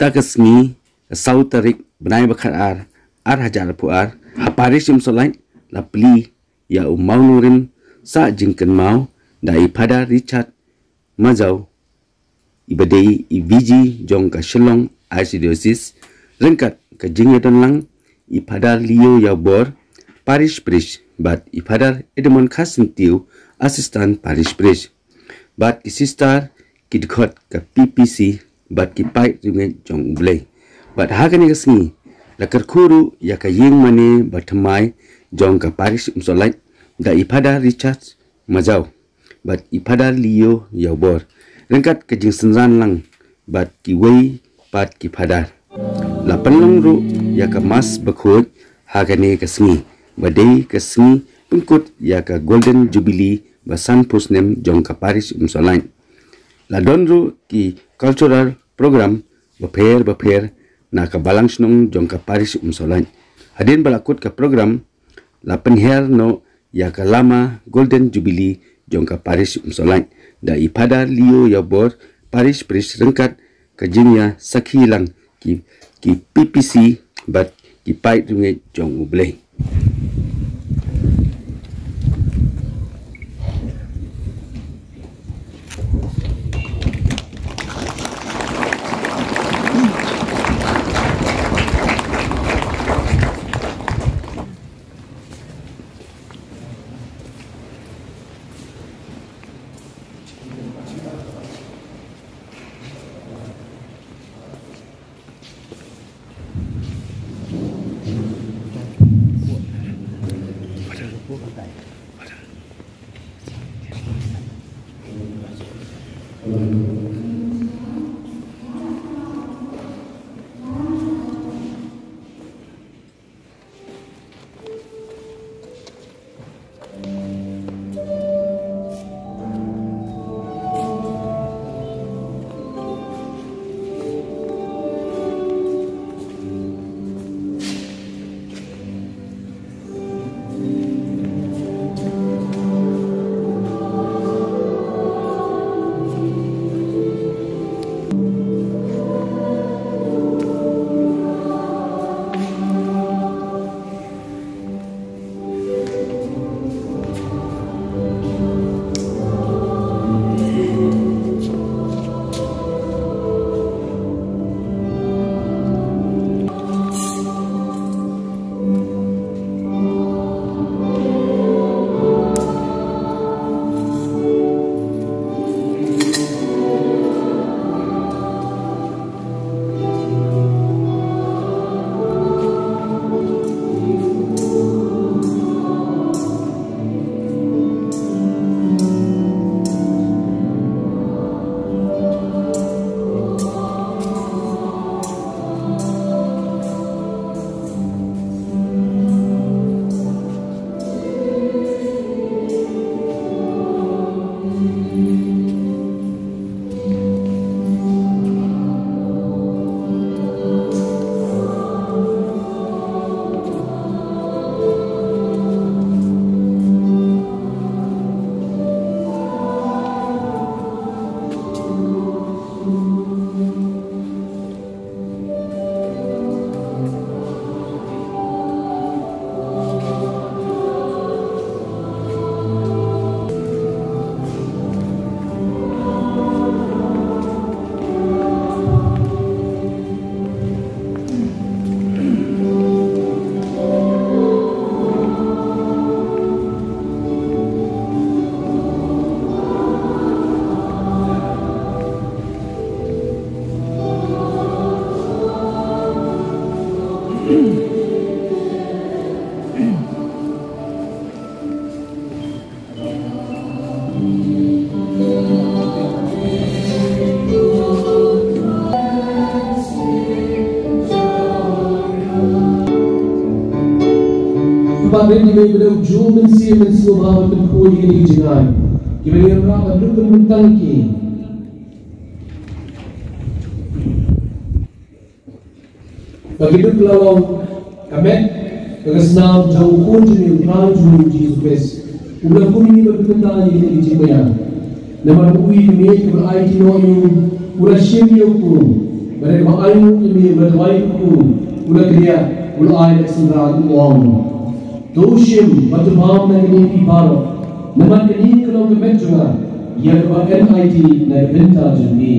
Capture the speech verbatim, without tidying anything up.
Mynta ka sngi, ka saw tarik bnai ba khatar, ar hajar arphew ar, ha parish Umsohlait la plie ïa u mawnongrim sah jingkynmaw da i Phadar Richard Majaw, i ba dei i V G jong ka Shillong Archdiocese, ryngkat ka jingïadonlang i Phadar Leo Ïawbor, parish priest, bad i Phadar Edmund Kharsyntiew, assistant parish priest, bad ki sister, ki dkhot ka P P C, bad ki paid riewngeit jong U Blei. Bad ha kane ka sngi, la kyrkhu ruh ïa ka ïing mane ba thymmai jong ka parish Umsohlait da i Phadar Richard Majaw bad i Phadar Leo Ïawbor, ryngkat ka jingsynran lang bad kiwei pat ki phadar. La pynlong ruh ïa ka Mass bakhuid ha kane ka sngi, ba dei ka sngi pynkut ïa ka Golden Jubilee ba sanphew snem jong ka parish Umsohlait. La don ruh ki cultural program bapher bapher na ka balang shnong jong ka parish Umsohlait. Hadien ba la kut ka program, la pynhiar noh ïa ka lama Golden Jubilee jong ka parish Umsohlait da i Phadar Leo Ïawbor, parish priest, ryngkat ka jingïasakhi lang ki, ki P P C bad ki paid riewngeit jong U Blei. Kpa, rit ïa me ba dei u juh mynsiem mynsngew bha ban pynkhuid ïa kine ki jingai kiba ngi ïarap ban duk ban bynta ïa ki. Ba ki duk la long ka met bad ka snam jong u Khun jong ngi, u Trai jong ngi u Jisu Khrist, uba la bun ïa ngi ban pynbynta ïa kine ki jingmaïan. Namar ba u ïeit jong ngi uba la aiti noh ïa u, u la shim ïa u khun. Bad ïa kaba ainguh ïa me, ba duwai u la kñia, u la ai da ka synran u ong: To shim bad to bam na kane phi baroh, namar kane ka long ka met jong nga ïa kaba enai na ka bynta jong me.